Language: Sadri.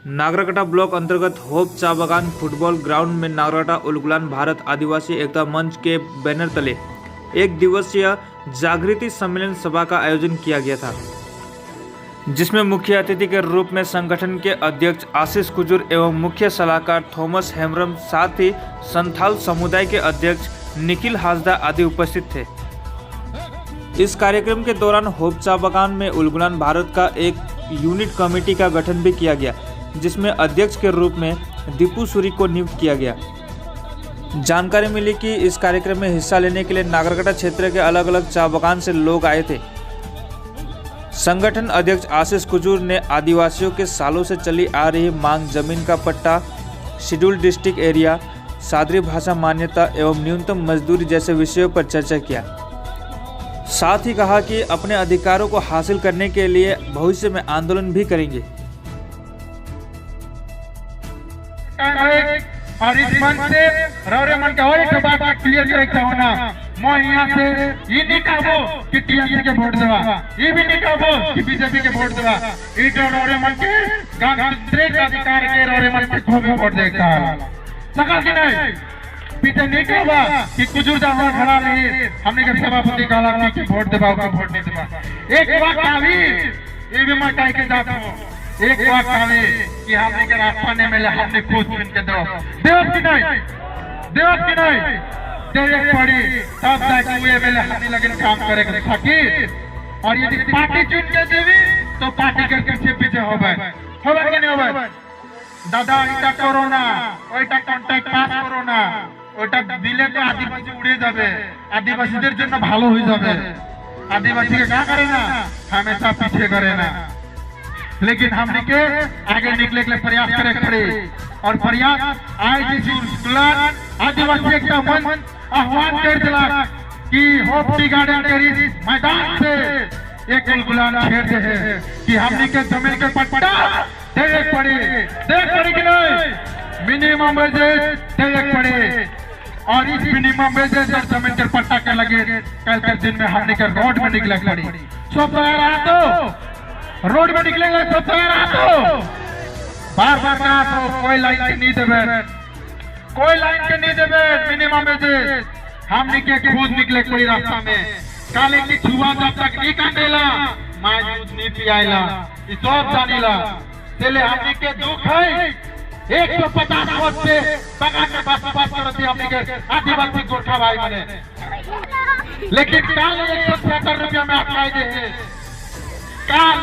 नागराकाटा ब्लॉक अंतर्गत होप चा बागान फुटबॉल ग्राउंड में नागराकाटा उलगुलान भारत आदिवासी एकता मंच के बैनर तले एक दिवसीय जागृति सम्मेलन सभा का आयोजन किया गया था, जिसमें मुख्य अतिथि के रूप में संगठन के अध्यक्ष आशीष कुजूर एवं मुख्य सलाहकार थॉमस हेम्ब्रम, साथ ही संथाल समुदाय के अध्यक्ष निखिल हाजदा आदि उपस्थित थे। इस कार्यक्रम के दौरान होप चा बागान में उलगुलान भारत का एक यूनिट कमेटी का गठन भी किया गया, जिसमें अध्यक्ष के रूप में दीपू सूरी को नियुक्त किया गया। जानकारी मिली कि इस कार्यक्रम में हिस्सा लेने के लिए नागरकाटा क्षेत्र के अलग अलग चा बागान से लोग आए थे। संगठन अध्यक्ष आशीष कुजूर ने आदिवासियों के सालों से चली आ रही मांग, जमीन का पट्टा, शेड्यूल डिस्ट्रिक्ट एरिया, सादरी भाषा मान्यता एवं न्यूनतम मजदूरी जैसे विषयों पर चर्चा किया। साथ ही कहा कि अपने अधिकारों को हासिल करने के लिए भविष्य में आंदोलन भी करेंगे। और इस मन से रौरे मन के और एक बात क्लियर करे के होना, मैं यहाँ से ये नहीं कहबो कि टीएमसी के वोट देवा, ये भी नहीं कहबो कि बीजेपी के वोट देवा। ई तो रौरे मन के गणतांत्रिक अधिकार के रौरे मन के खूब वोट देता सकल कि नहीं। पीछे नहीं कहबा कि कुजुर जहाँ खड़ा नहीं, हमने के सभापति कहला कि वोट देवा, के वोट नहीं देवा। एक बात कावी ये भी मैं कह के जाता हूँ, एक बात कावी कि हमने के रास्ता नहीं मिले, हमने खुद चुन के दो देव कि नहीं, देव कि नहीं, देव पड़ी तब जाके हुए मिले हमने लगन काम करे के सकी। और यदि पार्टी चुन के देवी तो पार्टी के पीछे पीछे होबे, होबे कि नहीं होबे? दादा এটা করো না, ওইটা কন্ট্রাক্ট পাস করো না, ওইটা দিলে তো আদিবাসী উড়ে যাবে, আদিবাসীদের জন্য ভালো হয়ে যাবে। आदिवासी के क्या करे ना, हमेशा पीछे करे ना, लेकिन हमने के आगे निकले के लिए प्रयास करे पड़े। और प्रयास आज आदिवासी एकता मंच आह्वान कर दिला कि होप टी गार्डन के मैदान से एक उलगुलान छेड़ दे है कि हमने के जमीन के पट्टा देवे पड़े, देवे पड़े कि नहीं, मिनिमम वेजेस देवे पड़े। और इस मिनिमम वेजेस और जमीन के पट्टा के लगे कल के दिन में हमने के रोड में निकले पड़ी। सब तैयार आ तो रोड में निकलेंगे, सब तैयार आ तो बार बार कहा तो कोई लाइन के नहीं देवे, कोई लाइन के नहीं देवे। मिनिमम वेजेस हमने के खुद निकले पड़ी रास्ता में। काले की छुआ जब तक नहीं काटेला माय दूध नहीं पियाला, ये सब जानीला। चले हमने के दुख है 150 वर्ष से बगान में बसोबास करते हमने के आदिवासी गोरखा भाई मने, लेकिन काल 176 रुपया में अटकाई दे है काल।